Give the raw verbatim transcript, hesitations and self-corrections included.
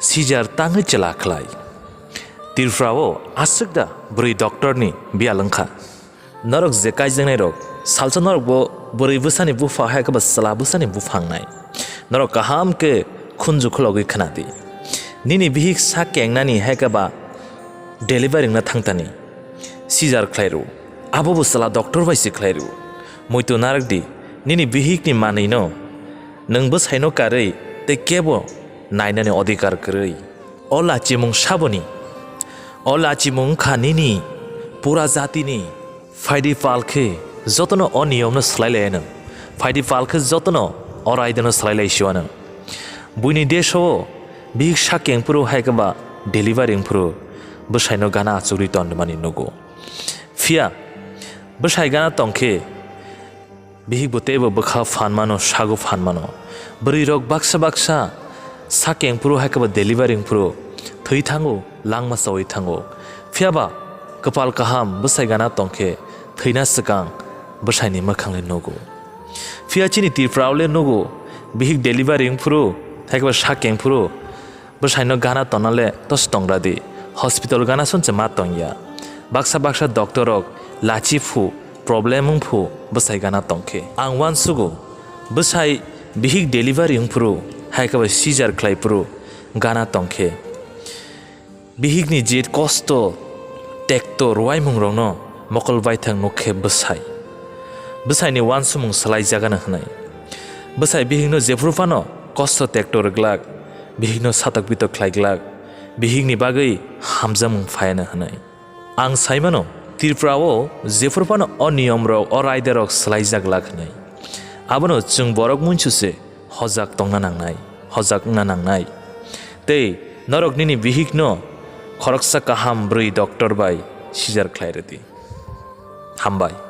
Sijar tangwi chwla khlai. Tripura o aswk da bwrwi doctor ni biyal wngkha. Norok je kaijaknai rok, salsa norok bo bwrwi bwsani bupha hai khe ba chwla bwsani bupha wngnai. Norok kaham khe khunju khulogwi khna di. Nini bihik sak kengnani hai khe ba delivery wngna thangtani. Sijar khlai rw. Abo bo chwla doctor bai se khlai rw. Muitu narak di, nini bihik ni manwi no. Nwng bwsai no karwi tei kebo nainani odhikar kwrwi. O lachimung saboni. O lachimung wngkha nini pura jatini. Phaidi pal khe jotono o niyomno swlai lai anw. Phaidi pal khe jotono o raidano swlai lai sio anw. Buini deso o bihik sak keng phuru hai khe ba delivery wng phuru bwsaino gana achugwi tongmani nugo. Phiya bwsai gana tong khe bihik bo teibo bwkha phan mano, sago phan mano. Bwrwi rok baksa baksa sak keng phuru hai khe ba delivery wng phuru thwi thango, langma chawi thango. Phiya ba kwpal kaham bwsai gana tong khe thwina swkang bwsaini mwkhang le nugo. Phiya chini Tripura o le nugo, bihik delivery wng phuru hai khe ba sak keng phuru bwsaino gana tonna le tosi tongra di. Hospital gana song se ma tongya. Baksa baksa doctor rok lachi phu, problem wng phu bwsai gana tong khe. Ang uansugo, bwsai bihik delivery wng phuru hai khe ba seizure khlai phuru gana tong khe. Bihikni je kosto, tekto, rwaimungrokno mokol baithang nuk khe bwsai. Bwsaini uansukmung swlai jagano hwnwi. Bwsai bihikno jephuru phano kosto tekto rwglak, bihikno satok pitok khlai glak, bihikni bagwi hamjakmung phaiano hwnwi. Ang sai mano, Tripura o jephuru phano o niyomrok, o raidarok swlai jaglak hwnwi. Abono chwng borok muichu se hojak tongna nangnai, hojak wngna nangnai. Tei norok nini bihikno khoroksa kaham bwrwi doctor bai sijar khlai rwdi. Hambai.